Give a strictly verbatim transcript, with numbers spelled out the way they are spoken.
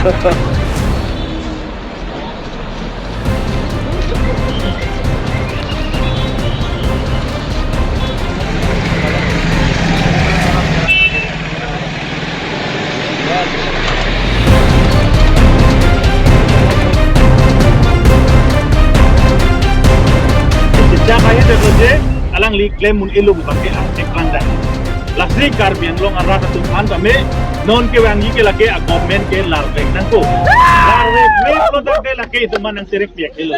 Sejak akhir teknologi, alangli klem un-elo pu abangke angthek klangdang. Lasi Karbi Anglong arat atum aphan tame, non kevangji ke lake a-government ke larvek nangkok. Larvek me pulote lake itum aphan nangterek piak helo.